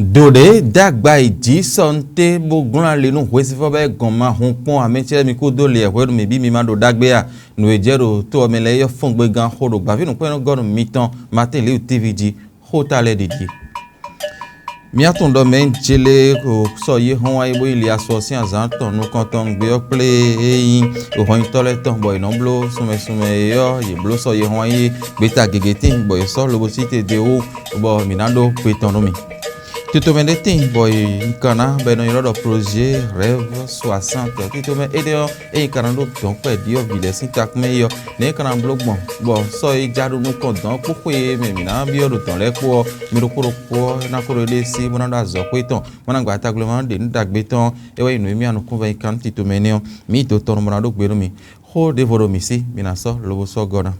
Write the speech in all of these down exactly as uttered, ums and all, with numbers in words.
Ɖo ɖě dó agba yi jǐ sɔ́nté bó glɔ́n ali nú hwesivɔ́ bɔ é gɔn ma hun kpɔ́n amɛ́ cɛ́ mi kúdó lě hwenu mǐ bí mi ma ɖo ɖagbe a? Nǔ e jɛ ɖo to ɔ́ mɛ lɛ́ɛ yɔ́ fɔ́ngbegán xo ɖo gbǎvínǔkpɛ́nnɔ́gɔ́nú mitɔn Matín Liwu T V jí. Xóta lɛ́ɛ ɖiɖi. Mǐ tunwun ɖɔ mɛ jélé ko sɔ́ yi hɔn wá yi bó yi li asu ɔ́ sín azǎn tɔn nukɔntɔn gbe ɔ́ kplé e nyí hɔnyitɔ́ lɛ́ɛ tɔn, bɔ è nɔ bló sunmɛ sunmɛ e ɔ́, yě bló sɔ́ yi hɔn wá yi gbeta gěgé tíin, bɔ è sɔ́ lobo sí te d'é wú, bɔ mǐ ná ɖó gbe tɔn nú mì. Tito mɛ ɖé tíin, bɔ è nyi kan ná bɔ è nɔ ylɔ́ ɖɔ Projet Rêve soixante. Tito mɛ énɛ́ ɔ́, ényí ka ná ɖó dɔ̌nkpɛ ɖyɔ̌vǐ lɛ́ɛ sín takún mɛ é ɔ́, nɛ̌ é ka ná bló gbɔn, bɔ sɔ́ e já ɖo nukɔn dɔ̌n kpó xwe e mɛ mǐ ná byɔ́ ɖo dɔ̌n lɛ́ɛ kpó ɔ́, mi ɖokpó ɖokpó ɔ́ ná ko ɖo éɖée sí bó ná ɖó azɔ̌xwé tɔn, bó ná gba tagbléma ɖě nú ɖagbe tɔn. É wɛ nyí nǔ e mì anukúnvɛ́ nyí kan nú tito mɛ énɛ́ ɔ́, mǐ yi do tɔn nu bó ná ɖó gbe nú mi. Xó ɖěvo ɖo mǐ sí, mi ná sɔ́ lobo sɔ́ gɔ́ ná.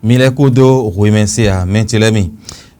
Mi lɛ́ kúdó hwemɛ se ǎ, mɛ ce lɛ́ɛ mi.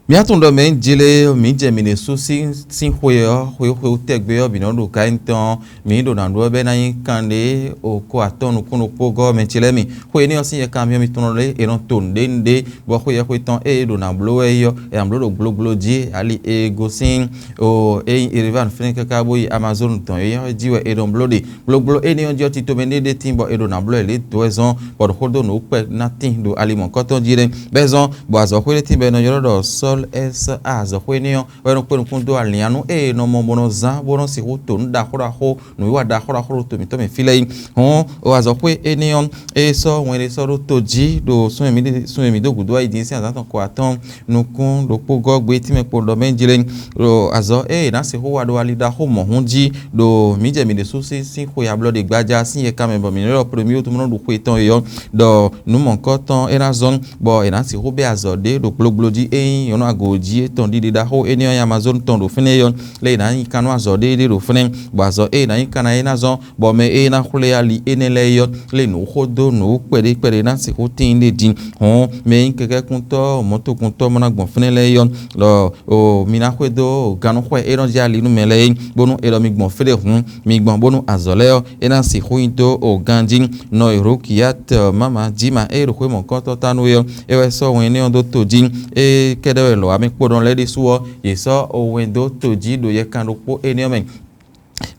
Mi tunwun ɖɔ mɛ e jlé mǐ jɛ mǐ ɖésú sín xwe ɔ́, xwexwe tɛgbɛ ɔ́ bǐ nɔ ɖo Galilée tɔn ɔ́, mǐ ɖo nǎ ɖu ɔ́ bɔ é ná nyí kanɖé oko atɔ́ɔ́n nukún ɖokpó gɔ́ mɛ ce lɛ́ɛ mi. Xwe énɛ́ ɔ́ sín yɛkanbyɔ́ mitɔn lɛ́ɛ è nɔ to nǔɖé nǔɖé, bɔ xwe yɛxwe tɔn ée è ɖo nǎ bló wɛ é ɔ́, è nǎ bló ɖo gblogblo jí ali e gosín o é nyí Erevan fínɛ́ káká bó yi Amazonu dɔn é ɔ́ jí wɛ è nɔ bló ɖe. Gblogblo énɛ́ ɔ́ jí ɔ́, tito mɛ ɖé ɖé tíin bɔ è ɖo nǎ blɔ́ ɛ lě dó wɛ zɔ́n, bɔ ɖo xó dó nǔ kpɛ ná tíin ɖo ali mɔ̌kɔtɔn jí lɛ́ɛ. Bɔ é zɔ́n bɔ azɔ̌xwé ɖé tíin bɔ è nɔ ylɔ́ ɖɔ Sɔ́l S A azɔ̌xwé énɛ́ ɔ́ wɛ nɔ kpé nukún dó alǐnnyánú e è nɔ mɔ bó nɔ zán bó nɔ́ sixú to nǔ ɖaxó ɖaxó, nǔwiwa ɖaxó ɖaxó ɖo to mǐtɔn mɛ fí lɛ́ɛ yi. Hɔn, o azɔ̌xwé énɛ́ ɔ́, é sɔ́ wɛn ɖé sɔ́ ɖó to jí ɖo sun e mǐ ɖe- sun e mǐ dó gǔdo wá yi din sín azǎn tɔn ko atɔ́ɔ́n nukún ɖokpó gɔ́ gbe tínmɛ kpo ɖɔ mɛ jlé ɖo azɔ̌ e è nǎ sixú wa ɖo ali ɖaxó mɔ̌hun jí ɖo mǐ jɛ mǐ ɖésú sín sín xwe ablɔɖe gbaja sín yɛkamɛ bɔ mǐ nɔ ɖɔ Plomyótu mɔ nɔ ɖu xwe tɔn e ɔ́, ɖɔ nǔ mɔ̌hunkɔtɔn é ná zɔ́n bɔ è nǎ sixú bɛ́ azɔ̌ ɖé ɖo gblogblo jí e nyí nyɔ̌nu ago jí étɔn ɖiɖe ɖaxó énɛ́ ɔ́ nyi Amazonu tɔn ɖo fínɛ́ é ɔ́, lě e è nǎ nyi kan nú azɔ̌ ɖé ɖé ɖo fínɛ́, bɔ azɔ̌ e è nǎ nyi kan ná é ná zɔ́n, bɔ mɛ e ná xwlé ali énɛ́ lɛ́ɛ é ɔ́, lé nǔ xó dó nǔ kpɛɖé kpɛɖé ná sixú tíin ɖé din. Hɔn, mɛ e nyí kɛkɛ́kúntɔ́ mɔ̌tokuntɔ́ mɔ ná gbɔn fínɛ́ lɛ́ɛ é ɔ́, lɔ o mi ná xwedó gannúxwɛ e nɔ jɛ ali nú mɛ lɛ́ɛ é, bónú è ɖɔ mi gbɔn fí ɖé hǔn, mi gbɔn bónú azɔ̌ lɛ́ɛ ɔ́, é ná sixú nyi dó o ganjí. Nɔ e Rokiyat mama Jima e ɖo xwé mɔ̌kɔtɔn ta nú é ɔ́, é wɛ sɔ́ wɛn énɛ́ ɔ́ dó to jí. É kɛ́ɖɛ́ wɛ lɔ̌ amɛ kpónɔ lɛ́ɛ ɖésú ɔ́, yě sɔ́ o wɛn dó to jí ɖo yɛkan ɖokpó énɛ́ ɔ́ mɛ.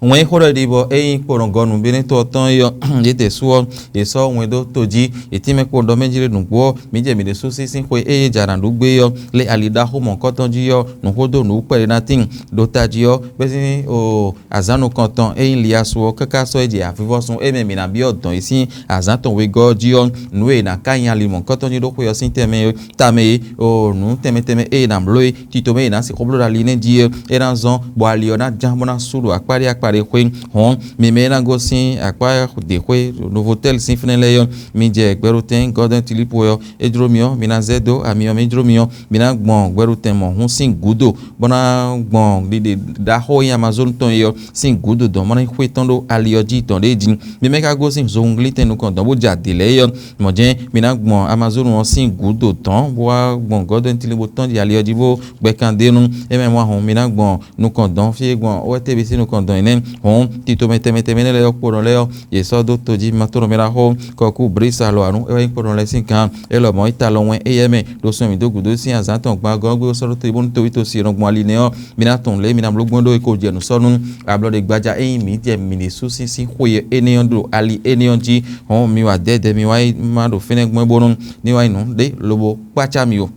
Wɛn e xó ɖɔ ɖi bɔ é nyí kponɔgɔnu Benɛ́to ɔ́ tɔn é ɔ́, yě ɖésú ɔ́, yě sɔ́ wɛn dó to jí, yě tínmɛ kpo ɖɔ mɛ jí ɖé nǔgbó ɔ́, mǐ jɛ mǐ ɖésú sín sín xwe e yě jɛ nǎ ɖu gbé ɔ́, lé ali ɖaxó mɔ̌kɔtɔn jí ɔ́, nǔ xó dó nǔ kpɛɖé ná tíin. Ɖo tají ɔ́, bɛ́ sín o azǎn nukɔntɔn e nyí Liasu ɔ́ káká sɔ́ é jɛ avivɔsun e mɛ mǐ ná byɔ́ dɔn yi sín azǎn tɔn wegɔ́ ɔ́ jí ɔ́, nǔ e è nǎ ká nyi ali mɔ̌kɔtɔn jí ɖó xwe ɔ́ sín tɛnmɛ é, tamɛ é, o nǔ tɛnmɛ tɛnmɛ e è nǎ bló é, tito mɛ e è nǎ sixú bló ɖo ali nɛ́ jí é, é ná zɔ́n bɔ ali ɔ́ ná ján bó ná sú ɖo akpá ɖé akpá ɖé xwé. Hɔn, mi mɛ e ná gosín akpá ɖě xwé Novotɛ́li sín fínɛ́ lɛ́ɛ ɔ́, mi jɛ gbɛɖotɛn Gɔ́dɛn Tilípu wɛ ɔ́, é jló mi ɔ́, mi ná zɛ dó ami ɔ́ mɛ jló mi ɔ́, mi ná gbɔn gbɛɖotɛn mɔ̌hun sín gǔdo, bó ná gbɔn ɖiɖe ɖaxó e nyí Amazonu tɔn é ɔ́ sín gǔdo dɔn, bó ná nyí xwé tɔn ɖó ali ɔ́ jí dɔn ɖě jí. Mi mɛ e ka gosín zohunglítɛn nukɔn dɔn bó jɛ adě lɛ́ɛ é ɔ́, mɔ̌ jɛ́n mi ná gbɔn Amazonu ɔ́ sín gǔdo dɔn, bó wá gbɔn Gɔ́dɛn Tilípu tɔn jí ali ɔ́ jí bó gbɛ́ kan d'é nu. É mɛ mɔ ahɔn mi ná gbɔn nukɔn dɔn fí e gbɔn wɛ téví sín nukɔn dɔn yi nɛ́. Hɔn, tito mɛ tɛnmɛ tɛnmɛ nɛ́ lɛ́ɛ ɔ́ kpo nɔ lɛ́ɛ ɔ́, yě sɔ́ dó to jí ma tó nɔ mɛ ná xo kɔkú Blísa lɔ anu é wɛ nyí kpo nɔ lɛ́ɛ sín gǎn. É lɔmɔ̌ é ta lɔ wɛn éyɛ́ mɛ ɖo sun e mǐ dó gǔdo sín azǎn tɔn gbagɔ́ gbé sɔ́ ɖó to yi bónú toví to si e nɔ gbɔn ali nɛ́ ɔ́, mi ná tunwun lě e mi ná bló gbɔn ɖó é ko jɛ nǔ sɔ́ nú ablɔɖe gbaja e nyí mǐ jɛ mǐ ɖésú sín sín xwe énɛ́ ɔ́ ɖo ali énɛ́ ɔ́ jí. Hɔn, mi wa dɛ̌dɛ̌ mi wá yi má ɖo fínɛ́ gbɔn é bónú ní wá yi nǔ ɖé lobo kpácá mi o.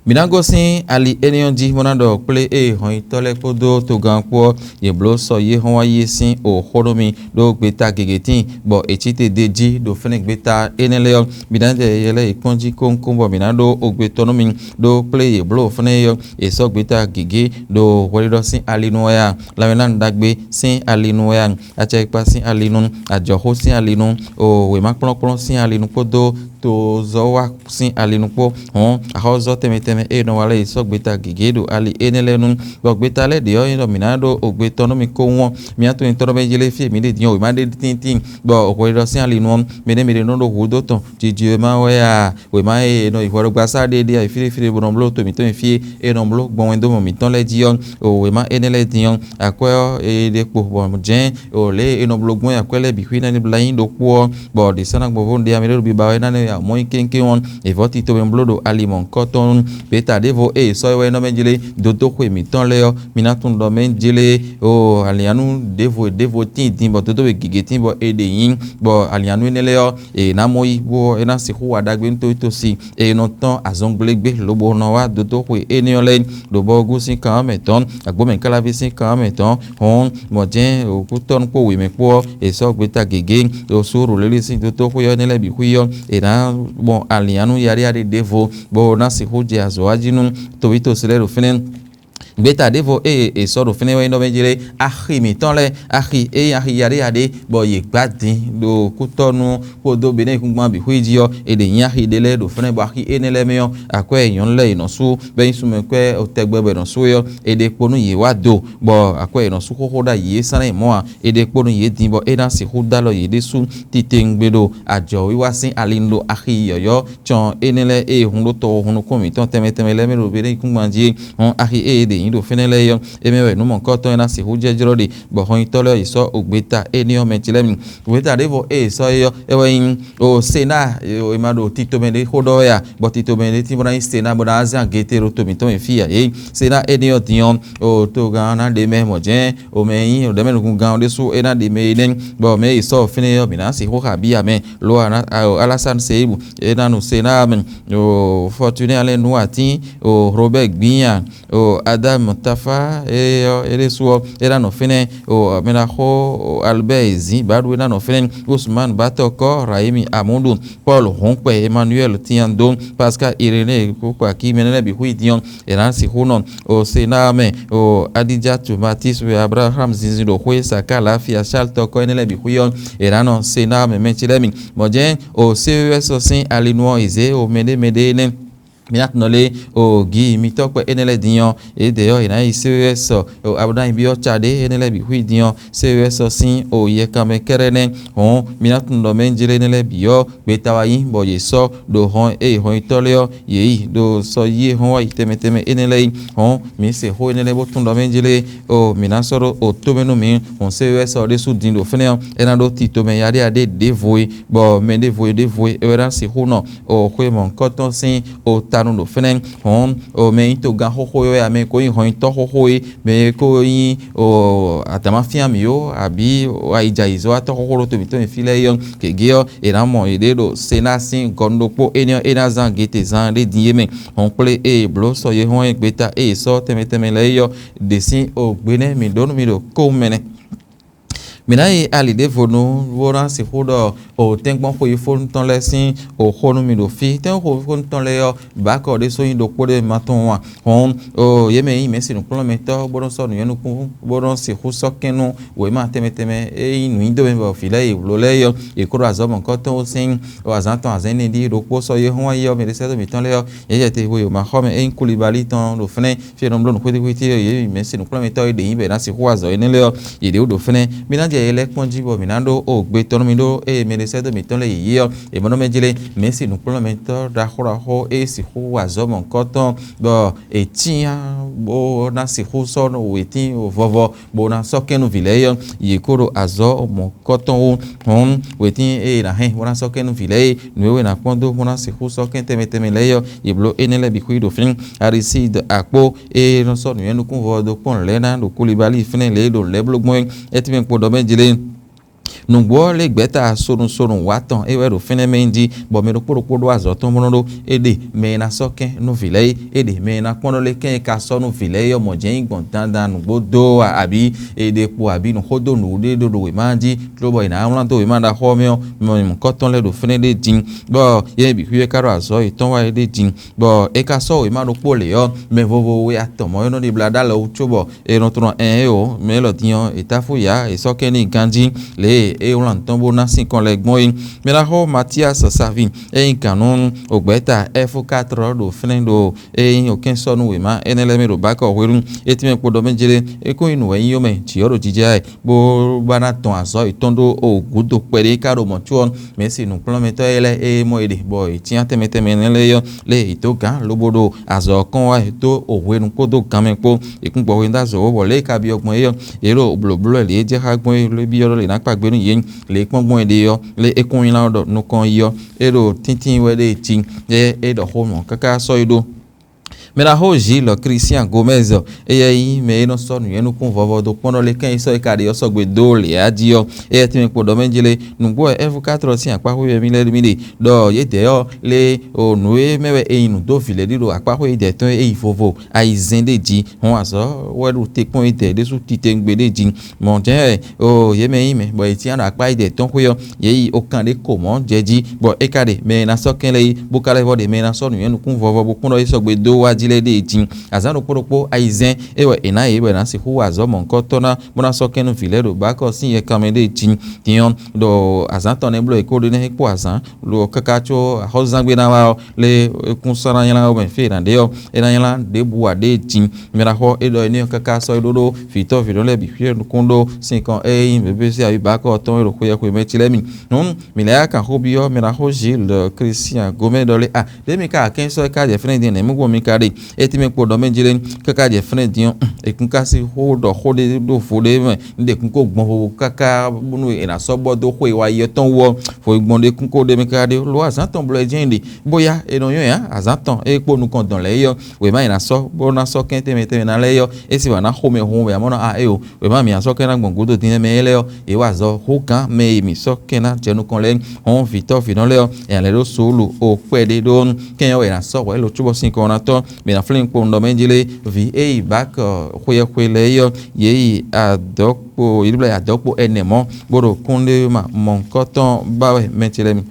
Mǐ ná gosín ali énɛ́ ɔ́ jí bó ná ɖɔ kplé ée hɔnyitɔ́ lɛ́ɛ kpódó togán kpó ɔ́, yě bló sɔ yí é hɔn wá yí é sín o xó nú mì ɖó gbeta gěgé tíin, bɔ è cí te d'é jí ɖo fɛ́nɛ gbeta énɛ́ lɛ́ɛ ɔ́. Mǐ ná jɛ yɛ lɛ́ɛ yi kpɔ́n jí kónkón bɔ mǐ ná ɖó ogbe tɔn nú mi ɖó kplé yě bló fɛ́nɛ é ɔ́, è sɔ́ gbeta gěgé ɖo hwɛɖiɖɔ sín ali nu wɛ a, lanmɛlánu ɖagbe sín ali nu wɛ a, acɛkpikpa sín ali nu, ajɔ̌xó sín ali nu, o wěma kplɔ́nkplɔ́n sín ali nu kpódó to zɔ́ wá sín ali nukpó. Hɔn axɔ́zɔ́ tɛnmɛ tɛnmɛ e nɔ wa lɛ́ɛ yi sɔ́ gbeta gěgé ɖo ali énɛ́ lɛ́ɛ nu, bɔ gbeta lɛ́ɛ ɖě ɔ́, é ɖɔ mǐ ná ɖó ogbe tɔn nú mi kó wɔn. Mǐ atɔnnyitɔ́ ɖɔ mɛ jlé fí e mǐ ɖe din ɔ́, wěma ɖé tíntín, bɔ hwɛɖɔ sín ali nu ɔ́, mɛ ɖé mɛ ɖé nɔ ɖó hǔ dó tɔn. Jijɛ wɛ ma wɛ a? Wěma e è nɔ yi hwɛɖɔgbasá ɖe ɖe ayǐfíɖéfíɖé bó nɔ bló to mǐtɔn e fí e è nɔ bló gbɔn wɛndómɔ mǐtɔn lɛ́ɛ jí ɔ́, o wěma énɛ́ lɛ́ɛ din ɔ́, akwɛ́ ɔ́, è ɖe kpo bɔ jɛ́n o lě e è nɔ bló gbɔn akwɛ́ lɛ́ɛ bǐ xwí ná ní blá nyí ɖokpó ɔ́, bɔ ɖě sɔ́ ná gbɔn vo ɖe amɛ ɖo biba wɛ ná nɛ ya mɔ nyi kéŋkéŋ ɔ́, è vɔ́ tito mɛ bló ɖo ali mɔ̌hunkɔtɔn nu. Gbeta ɖěvo e è sɔ́ é wɛ nɔ mɛ jlé dodóxwe mǐtɔn lɛ́ɛ ɔ́, mi ná tunwun ɖɔ mɛ jlé o alǐannu ɖěvo e ɖěvo tíin din bɔ dodó e gěgé tíin bɔ è ɖe nyí, bɔ alǐannu énɛ́ lɛ́ɛ ɔ́, è nǎ mɔ yí bó ɔ́, é ná sixú wa ɖagbe nú towítɔ́si e nɔ tɔ́n azɔngblégbé lobo nɔ wá dodóxwe énɛ́ ɔ́ lɛ́ɛ, ɖo bɔ gosín kan ɔ́ mɛ tɔn, agbǒmɛkáláví sín kan ɔ́ mɛ tɔn, hɔn mɔ̌ jɛ́n òkútɔ́nu kpó wěmɛ kpó ɔ́, è sɔ́ gbeta gěgé ɖo Suúlu lélí sín dótóxwé ɔ́ énɛ́ lɛ́ɛ bǐ xwí ɔ́, è nǎ mɔ alǐannu yaɖéyaɖé ɖěvo, bó ná sixú jɛ azɔ̌ wa jí nú towítɔ́si lɛ́ɛ ɖo fínɛ́. Gbeta ɖěvo e è sɔ́ ɖo fínɛ́ wɛ nyí ɖɔ mɛ jlé axi mǐtɔn lɛ́ɛ, axi e nyí axi yaɖéyaɖé, bɔ yě gbá din ɖo kútɔ́nú kpódó Benɛ́kúngban bǐ xwé jí ɔ́, è ɖě nyi axi ɖé lɛ́ɛ ɖo fínɛ́, bɔ axi énɛ́ lɛ́ɛ mɛ ɔ́, akwɛ́ e nyɔ̌nu lɛ́ɛ è nɔ sú, bɔ é nyí sunmɛkwɛ́ tɛgbɛ bɔ è nɔ sú é ɔ́, è ɖe kpo nú yě wá do, bɔ akwɛ́ e è nɔ sú xóxó ɖ'ayǐ é sɛ́n lɛ́ɛ mɔ̌ ǎ, è ɖe kpo nú yě din, bɔ é ná sixú dó alɔ yě ɖésú titewungbe ɖo ajɔ̌wiwa sín ali nu ɖo axi yɔ̌yɔ́ cɔn énɛ́ lɛ́ɛ e hun ɖó tɔxo hun nukún mǐtɔn tɛnmɛ tɛnmɛ lɛ́ɛ mɛ ɖo Benɛ́kúngban jí é. Hɔn axi e è ɖe nyǐ ɖo fínɛ́ lɛ́ɛ é ɔ́, é mɛ wɛ nǔ mɔ̌hunkɔtɔn e ná sixú jɛ́jlɔ́ ɖe, bɔ hɔnnyitɔ́ lɛ́ɛ yi sɔ́ ogbeta énɛ́ ɔ́ mɛ ce lɛ́ɛ mi. Ogbeta ɖěvo e è sɔ́ é ɔ́, é wɛ nyí o Sená, e ma ɖo tito mɛ ɖé xó ɖɔ wɛ a, bɔ tito mɛ ɖé tín bó ná nyí Sená bó ná zán agete ɖo to mǐtɔn mɛ fí a? Ě Sená énɛ́ ɔ́ din ɔ́, o togán ɔ́ ná ɖe mɛ mɔ̌ jɛ́n o mɛ e nyí o ɖɛ̌mɛnukúngán ɔ́ ɖésú é ná ɖe mɛ énɛ́, bɔ mɛ e yi sɔ́ fínɛ́ ɔ́, mǐ ná sixú xa bíya mɛ. Lo Alásán Seyibu é ná nu Sená mɛ, o Fɔtuné Alɛ́n nú atín, o Robɛ́ɛ Gbínya, o Adámu Tafa, é ɔ́ é ɖésú ɔ́ é ná nɔ fínɛ́, o mɛ ná xó Albɛ́ɛ Zǐn Bǎɖu é ná nɔ fínɛ́, Usman Bátɔkɔ, Rahimi Amúɖu, Pɔ́lu Hɔ̌nkpɛ, Emanuwɛ́li Tinyando, Pascal Iréné kpókpó akí mɛ énɛ́ lɛ́ɛ bǐ xwí din ɔ́, è nǎ sixú nɔ o Sená mɛ, o Adijatu Matis wɛ Ablaham zinzin ɖo xwé Saká Lafia Sál tɔkɔ énɛ́ lɛ́ɛ bǐ xwí ɔ́, è nǎ nɔ Sená mɛ mɛ ce lɛ́ɛ mi. Mɔ̌ jɛ́n o C E S ɔ́ sín alinu ɔ́ è zě o mɛɖé mɛɖé énɛ́. Mi ná tunɔ lé o gi mitɔ́ kpɛ énɛ́ lɛ́ɛ din ɔ́, yědɛɛ ɔ́, è nǎ yi C E S o Abudá nyi byɔ́ Caɖé énɛ́ lɛ́ɛ bǐ xwí din ɔ́, C E S ɔ́ sín o yɛkanmɛ kɛ́ɖɛ́ nɛ́. Hɔ̌n mi ná tunɔ ɖɔ mɛ jlé énɛ́ lɛ́ɛ bǐ ɔ́, gbeta wá nyí, bɔ yě sɔ́ ɖo hɔn e hɔnyitɔ́ lɛ́ɛ ɔ́, yě yi ɖo sɔ yí e hɔn wá yi tɛnmɛ tɛnmɛ énɛ́ lɛ́ɛ yi. Hɔn mǐ se xó énɛ́ lɛ́ɛ bó tunwun ɖɔ mɛ jlé o mǐ ná sɔ́ ɖó o tó mɛ nú mǐ. Hɔn C E S ɔ́ ɖésú din ɖo fínɛ́ ɔ́, é ná ɖó tito mɛ yaɖéyaɖé ɖěvo e, bɔ mɛ ɖěvo e ɖěvo e é wɛ ná sixú nɔ o xwe mɔ̌hunkɔtɔn sín o tanu ɖo fínɛ́. Hɔn o mɛ nyí togán xóxó e wɛ a, mɛ ko nyí hɔnyitɔ́ xóxó e, mɛ e ko nyí o adǎmafíán mǐ ó, abǐ o ayijayizɔ́watɔ́ xóxó ɖo to mǐtɔn e fí lɛ́ɛ é ɔ́, gěgé ɔ́, è nǎ mɔ yěɖée ɖo Sená sín gɔnu ɖokpó énɛ́ ɔ́, é ná zán gete zán ɖé din é mɛ. Hɔn kplé ée blǒ sɔ yehɔ́n e gbeta ée sɔ́ tɛnmɛ tɛnmɛ lɛ́ɛ é ɔ́, ɖě sín o gbe nɛ́ mǐ ɖó nú mi ɖo kóun mɛ nɛ́. Mǐ ná yi ali ɖěvo nu bó ná sixú ɖɔ o tɛ́nkpɔ́n xweyífónu tɔn lɛ́ɛ sín o xó nú mi ɖo fí. Tɛ́nkpɔ́n xweyífónu tɔn lɛ́ɛ ɔ́, bǎkɔ ɖésú nyí ɖokpó ɖé ma tunwun a? Hɔn o yě mɛ e nyí mɛ̌si nǔkplɔ́nmɛtɔ́ bó nɔ́ sɔ́ nǔnywɛ́núkún bó nɔ́ sixú sɔ́ kɛ́n nú wěma tɛnmɛ tɛnmɛ e nyí nǔnyiɖomɛ bɔ vǐ lɛ́ɛ yi wlǒ lɛ́ɛ é ɔ́, yě ko ɖo azɔ̌ mɔ̌hunkɔtɔn ó sín o azǎn tɔn azǎn énɛ́ ɖíe ɖokpó sɔ́ yé hɔn wá yi ɔ́, mɛ ɖé sɛ́ dó mǐtɔn lɛ́ɛ ɔ́, yě jɛ te hwe wěmaxɔmɛ e nyí Kulibali tɔn ɖo fínɛ́ fí e è nɔ bló nǔ xwítíxwítí ɔ́, yě yi mɛ̌si nǔkplɔ́nmɛtɔ́ e ɖě nyí bɔ è nǎ sixú wa azɔ̌ énɛ́ lɛ́ɛ ɔ́, yě ɖě ɖo fínɛ́. Mi ná jɛ yɛ lɛ́ɛ kpɔ́n jí bɔ mǐ ná ɖó o gbe tɔn nú mi ɖó ée mɛ ɖé sɛ́ dó mǐtɔn lɛ́ɛ yě yi ɔ́, è mɔ nɔ mɛ jlé mɛ̌si nǔkplɔ́nmɛtɔ́ ɖaxó ɖaxó e sixú wa azɔ̌ mɔ̌hunkɔtɔn bɔ è cyán bó ná sixú sɔ́ wětín vɔvɔ bó ná sɔ́ kɛ́n nú vǐ lɛ́ɛ é ɔ́, yě kó ɖo azɔ̌ mɔ̌hunkɔtɔn wú. Hɔn wětín e è nǎ hɛn bó ná sɔ́ kɛ́n nú vǐ lɛ́ɛ é, nǔ e è nǎ kpɔ́n dó bó ná sixú sɔ́ kɛ́n tɛnmɛ tɛnmɛ lɛ́ɛ é ɔ́, yě bló énɛ́ lɛ́ɛ bǐ xwí ɖo fínɛ́. Arisíid akpó e nɔ sɔ́ nǔnywɛ́núkúnvɔ ɔ́ dó kpɔ́n lɛ̌ ná ɖo Kulibali fínɛ́ lě e ɖo lɛ̌ bló gbɔn é, é tínmɛ kpo ɖɔ mɛ jlé. Nǔgbó ɔ́ lé gbɛ̌ta sonu sonu wǎ tɔn é wɛ ɖo fínɛ́ mɛ jí, bɔ mɛ ɖokpó ɖokpó ɖó azɔ̌ tɔn bó nɔ́ ɖó. É ɖe mɛ e ná sɔ́ kɛ́n nú vǐ lɛ́ɛ é, é ɖe mɛ e ná kpɔ́n ɖɔ lé kɛ́n e ka sɔ́ nú vǐ lɛ́ɛ é ɔ́ mɔ̌ jɛ́n nyí gbɔn dandan nǔgbó dó a, abǐ è ɖe kpo abǐ nǔxó dó nǔɖé ɖó ɖo wěma jí, cóbɔ è nǎ wlán dó wěma ɖaxó ɔ́ mɛ ɔ́, mɛ nyɔ̌nunkɔtɔn lɛ́ɛ ɖo fínɛ́ ɖé din, bɔ yě bǐ xwíxwɛ́ ka ɖo azɔ̌ yětɔn wá é ɖé din. Bɔ é ka sɔ́ wěma ɖokpó lě ɔ́, mɛ vovo we atɔn mɔ̌ é nɔ ɖibla ɖó alɔ wú cóbɔ è nɔ tlɔ́n ɛn é o, mɛ élɔ́ din ɔ́, è táfú yǎ, è sɔ́ kɛ́n n'i ganjí, lě e é wlán tɔn bó ná sinkɔn lɛ́ɛ gbɔn é. Mɛ ná xɔ Matias Savi e nyí gǎn nú ògbɛ́ta F quatre ɖo fínɛ́ ɖo e nyí òkɛ́nsɔ́nú wěma énɛ́ lɛ́ɛ mɛ ɖo Bakɔ hwenu. Etɛ́mɛ kpo ɖɔ mɛ jlé é kún nyí nǔ wɛ nyí yó mɛ jǐ ɔ́ ɖo jijɛ ɛ bó ba ná tɔn azɔ̌ yětɔn ɖó o gǔdo kpɛɖé ká ɖo mɔ̌ có ɔ́, mɛ e si nǔkplɔ́nmɛtɔ́ e lɛ́ɛ e mɔ è ɖe bɔ è cyán tɛnmɛ tɛnmɛ énɛ́ lɛ́ɛ ɔ́, lě e è dǒ gǎn lobo ɖo azɔ̌ ɔ́ kɔn wá è dó o hwenu kpódó ganmɛ kpó. È kún gbɔ hwenu dó azɔ̌ wó bɔ lě e ka byɔ́ gbɔn é ɔ́, yě ɖo blǒbló wɛ lě e jɛ xá gbɔn é lě byɔ́ ɖɔ lě ná kpa gbé nú yě. Lě e kpɔ́n gbɔn é ɖe ɔ́, lě e kún nylá ɔ́ ɖɔ nukɔn yi ɔ́, é ɖo tíntín wɛ ɖe jí, é é ɖɔ xó mɔ̌ káká sɔ́ yi ɖó. Mɛ ɖaxó Gilles Christian Gomez, éyɛ́ nyí mɛ e nɔ sɔ́ nǔnywɛ́núkún vɔvɔ dó kpɔ́n ɖɔ lě kɛ́n yi sɔ́ yi ka ɖe ɔ́ sɔgbe dó lě a jí ɔ́, éyɛ́ tɛ́nmɛ kpo ɖɔ mɛ jlé. Nǔgbó wɛ F quatre sín akpáxwé mì lɛ́ɛ ɖo mì ɖe ɖɔ yědɛɛ ɔ́ lé o nǔ e mɛ wɛ è nyi nǔ dó vǐ lɛ́ɛ ɖi ɖo akpáxwé yědɛɛ tɔn e yi vovo ayizɛ́n ɖé jí. Hɔn azɔ̌ wɛ ɖo te kpɔ́n yědɛɛ ɖésú titewungbe ɖé jí. Mɔ̌ jɛ́n wɛ o yě mɛ nyí mɛ bɔ è cyán ɖo akpá yědɛɛ tɔn xwé ɔ́, yě yi okan ɖé ko mɔ̌ jɛ jí, bɔ é ka ɖe mɛ e ná sɔ́ kɛn lɛ́ɛ yi, bó ka lɛ́ vɔ ɖe mɛ e ná sɔ́ nǔnywɛ́núkún vɔvɔ bó kpɔ́n ɖɔ é sɔgbe dó wá jí lɛ́ɛ ɖée jí. Azǎn ɖokpó ɖokpó ayizɛ́n é wɛ è nǎ yě bɔ è nǎ sixú wa azɔ̌ mɔ̌hunkɔtɔn ná bó ná sɔ́ kɛn nú vǐ lɛ́ɛ ɖo bǎkɔ sín yɛkanmɛ ɖée jí. Din ɔ́, ɖɔ azǎn tɔn nɛ́ bló è kó ɖó nɛ́ é kpó azǎn lo káká có axɔ́zúzángbe ná wá ɔ́, lé é kún sɔ́ ná nylá wɛ mɛ fí è nǎ ɖe ɔ́, é ná nylá ɖěbǔ ǎ ɖée jí. Mɛ ná xɔ é ɖɔ énɛ́ ɔ́ káká sɔ́ é ɖó ɖó vǐtɔ́ vǐɖɔ́ lɛ́ɛ bǐ xwíɛ nukún ɖó sin kɔn ée nyí mɛ̌ bɛ́sín ayi bǎkɔ tɔn e ɖo xweyɛxwe mɛ ci lɛ́ɛ mi. Hǔn mǐ lɛ́ yá kan xó byɔ́ mɛ ná xó Gilles Christian Gomez ɖɔ lé a ɖě mi ka akɛ́n sɔ́ é ka jɛ fɛ́nɛ din nɛ̌ mú gbɔn mi ka ɖe? É tɛ́nmɛ kpo ɖɔ mɛ jlé káká jɛ fɛ́nɛ din ɔ́, è kún ka sí xó ɖɔ xó ɖé ɖó vo ɖé mɛ, un ɖe kún ko gbɔn vo káká bónú è nǎ sɔ́ bɔ dó xwe wa yi ɔ́ tɔn wú ɔ́, vo yi gbɔn ɖé kún ko ɖ'é mɛ káká ɖé. Lo azǎn tɔn blɔ é jɛ́n ɖe, bóyá è nɔ nyɔ́ nya azǎn tɔn e kpó nukɔn dɔn lɛ́ɛ é ɔ́, wěma è nǎ sɔ́ bó ná sɔ́ kɛn tɛnmɛ tɛnmɛ ná lɛ́ɛ é ɔ́, é sì wǎ ná xomɛ hun wěma mɔ ná a é o. Wěma mǐ ná sɔ́ kɛn ná gbɔn gǔdo din nɛ́ mɛ é lɛ́ɛ ɔ́, yě wa azɔ̌ hú gǎn mɛ e mǐ sɔ́ kɛn ná jɛ nukɔn lɛ́ɛ. Hɔn vǐtɔ́ vǐnɔ lɛ́ɛ ɔ́, è nǎ lɛ́ ɖó Sólu o kpɛɖé ɖó kɛ́n ɔ́ è nǎ sɔ́ hwɛ̌ lo cóbɔ sín kɔn ná tɔ́n. Mǐ ná flín kpowun ɖɔ mɛ jí lé, vǐ e yi bǎk xweyɛxwe lɛ́ɛ é ɔ́, yě yi adɔ̌kpo yě ɖíblá yi adɔ̌kpo ɛnɛ mɔ̌, bó ɖo kúnɖéma mɔ̌hunkɔtɔn ba wɛ mɛ ce lɛ́ɛ mi.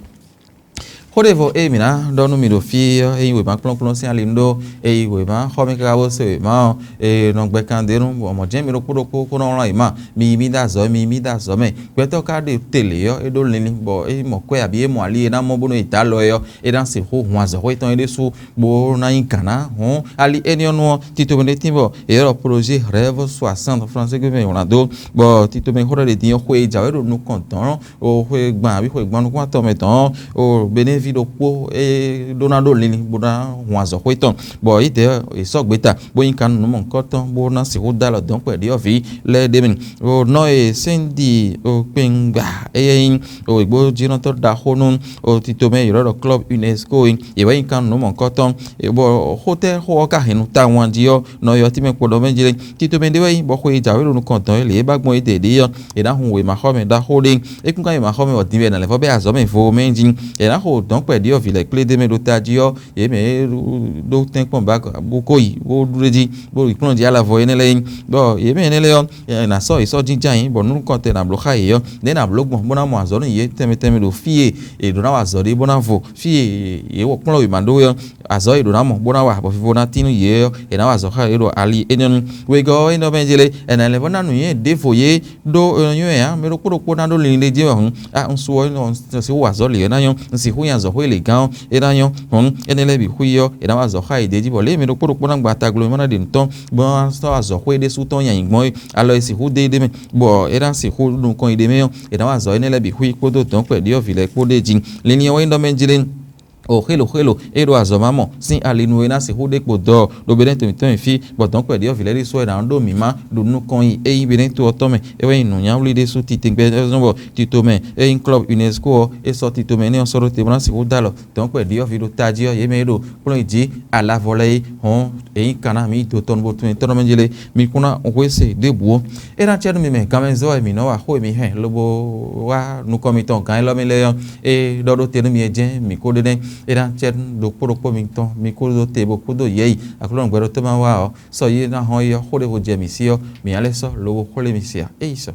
Xó ɖěvo e mǐ ná ɖɔ nú mi ɖo fí ɔ́, é nyí wěma kplɔ́nkplɔ́n sín ali ɖó, é nyí wěma xɔ mì káká bó se wěma ɔ́, è nɔ gbɛ kan d'é nu, bɔ mɔ̌ jɛ́n mi ɖokpó ɖokpó kó nɔ wlán wěma, mi yi mì dó azɔ̌, mi yi mì dó azɔ̌ mɛ. Gbɛtɔ́ ka ɖe te lě ɔ́, é ɖó linlin, bɔ é mɔ kwɛ́ abǐ é mɔ ali e ná mɔ bónú è dǒ alɔ ɛ ɔ́, é ná sixú hun azɔ̌xwé tɔn é ɖésú, bó ná nyí gǎn ná. Hǔn ali énɛ́ ɔ́ nu ɔ́, tito mɛ ɖé tín bɔ è ylɔ́ ɖɔ Projet Rêve soixante, français gbe mɛ è wlǎn dó, bɔ tito mɛ xó ɖɔ ɖě din ɔ́, xwe e jǎwe ɖo nukɔn dɔ̌n o xwe gban abǐ xwe gban nukúnmátɔ́ mɛ dɔ̌n o Benin ví ɖokpó e ɖó ná ɖó linlin bó ná hun azɔ̌xwé tɔn, bɔ yědɛɛ è sɔ́ gbeta bó nyí kannumɔ̌hunkɔtɔn bó ná sixú dó alɔ dɔ̌nkpɛ ɖyɔ̌vǐ lɛ́ɛ ɖ'é mɛ. O nɔ e sɛ́n ɖi o kpɛngba éyɛ́ nyí o ìgbójínɔtɔ́ ɖaxó nú o tito mɛ è ylɔ́ ɖɔ Club UNESCO é, yě wɛ nyí kannumɔ̌hunkɔtɔn, bɔ xótɛ́ xó ɔ́ ka hɛn nu tawun jí ɔ́, nɔ e ɔ́ tínmɛ kpo ɖɔ mɛ jí lé. Tito mɛ ɖé wɛ nyí bɔ xwe e jǎwe ɖo nukɔn dɔn é lě e ba gbɔn étɛ́ ɖě ɔ́, è nǎ hun wěmaxɔmɛ ɖaxó ɖé. É kún ka nyí wěmaxɔmɛ bɔ din wɛ è nǎ lɛ́ vɔ́ bɛ́ azɔ̌ mɛ vo mɛ jí. È nǎ xo dɔ̌nkpɛ ɖyɔ̌vǐ lɛ́ɛ kplé d'é mɛ ɖó tají ɔ́, yě mɛ e ɖó tɛ́nkpɔ́n ba bó kó yi bó ɖú ɖ'é jí, bó yi kplɔ́n jí alavɔ énɛ́ lɛ́ɛ nyí. Bɔ yě mɛ énɛ́ lɛ́ɛ ɔ́, è nǎ sɔ́ yě sɔ́ jínjɔ́n ayǐ, bɔ nú nukɔntɛn è nǎ bló xá yě ɔ́, nɛ̌ è nǎ bló gbɔn bó ná mɔ azɔ̌ nú yě tɛnmɛ tɛnmɛ ɖo fí e è ɖǒ ná wa azɔ̌ ɖe bó ná vo, fí e yě kplɔ́n wěma ɖó é ɔ́, azɔ̌ e è ɖǒ ná mɔ bó ná wa bɔ vivo ná tín nú yě ɔ́, è nǎ wa azɔ̌ xá yě ɖo ali énɛ́ nu. Wegɔ́ ɔ́, é nɔ mɛ jlé, è nǎ lɛ́ vɔ́ ná nǔnywɛ́ ɖěvo yě ɖó è nɔ nywɛ́ ǎ, mɛ ɖokpó ɖokpó ná ɖó linlin ɖé jí wɛ hǔn. A un su ɔ́, un sixú wa azɔ̌ lě ɔ́ ná nyɔ́, un sixú nyi azɔ̌xwé lě gán ɔ́, é ná nyɔ́ hǔn. Énɛ́ lɛ́ɛ bǐ xwí ɔ́, è nǎ wa azɔ̌ xá yě d'é jí, bɔ lě e mɛ ɖokpó ɖokpó ná gba taglomɛ ná ɖe nǔ tɔn, bó ná sɔ́ azɔ̌xwé ɖésú tɔn nyi ayǐ gbɔn é, alɔ e sixú dó é ɖ'é mɛ, bɔ é ná sixú ɖo nukɔn yi ɖ'é mɛ ɔ́, è nǎ wa azɔ̌ énɛ́ lɛ́ɛ bǐ xwí kpódó dɔ̌nkpɛ ɖyɔ̌vǐ lɛ́ɛ kpó ɖ'é jí. Linlin ɔ́ wɛ nyí ɖɔ mɛ jlé. O xélo xélo e ɖo azɔ̌ ma mɔ sín ali nu é ná sixú ɖe kpo dɔ̌ ɖo Benin to mǐtɔn nyi fí, bɔ dɔ̌nkpɛ ɖyɔ̌vǐ lɛ́ɛ ɖésú wɛ ná ɖó mǐmá ɖo nukɔn yi é nyí Benin to ɔ́ tɔn mɛ. É wɛ nyí nǔnywɛ́nwlí ɖésú titewungbe zɔ́n bɔ tito mɛ e nyí Club UNESCO ɔ́, é sɔ́ tito mɛ énɛ́ ɔ́ sɔ́ ɖó te bó ná sixú dó alɔ dɔ̌nkpɛ ɖyɔ̌vǐ ɖo tají ɔ́, yě mɛ e ɖo kplɔ́n yi jí alavɔ lɛ́ɛ é hɔn, è nyí kan ná mǐ yi do tɔn bo tunwun tɔ́ nɔ mɛ jlé, mi kún ná hwesé ɖěbǔ ó. É ná cɛ nú mi mɛ ganmɛzɔ́ wɛ mǐ nɔ wa xó e mi hɛn lobo wá nukɔn mitɔn gǎn élɔ́ mɛ lɛ́ɛ ɔ́, é ɖɔ ɖó te nú mi é jɛ́n mǐ kó ɖe nɛ́. É ná cɛ nú ɖokpó ɖokpó mitɔn, mi kúdó te bó kúdó yɛ̌yi Aklúnɔ gbɛɖótɔ́ ma wá ɔ́, sɔ yi ná hɔn yi ɔ́, xó ɖěvo jɛ mǐ sí ɔ́, mǐ ná lɛ́ sɔ́ lobo xwlé mi se ǎ. É yi sɔ.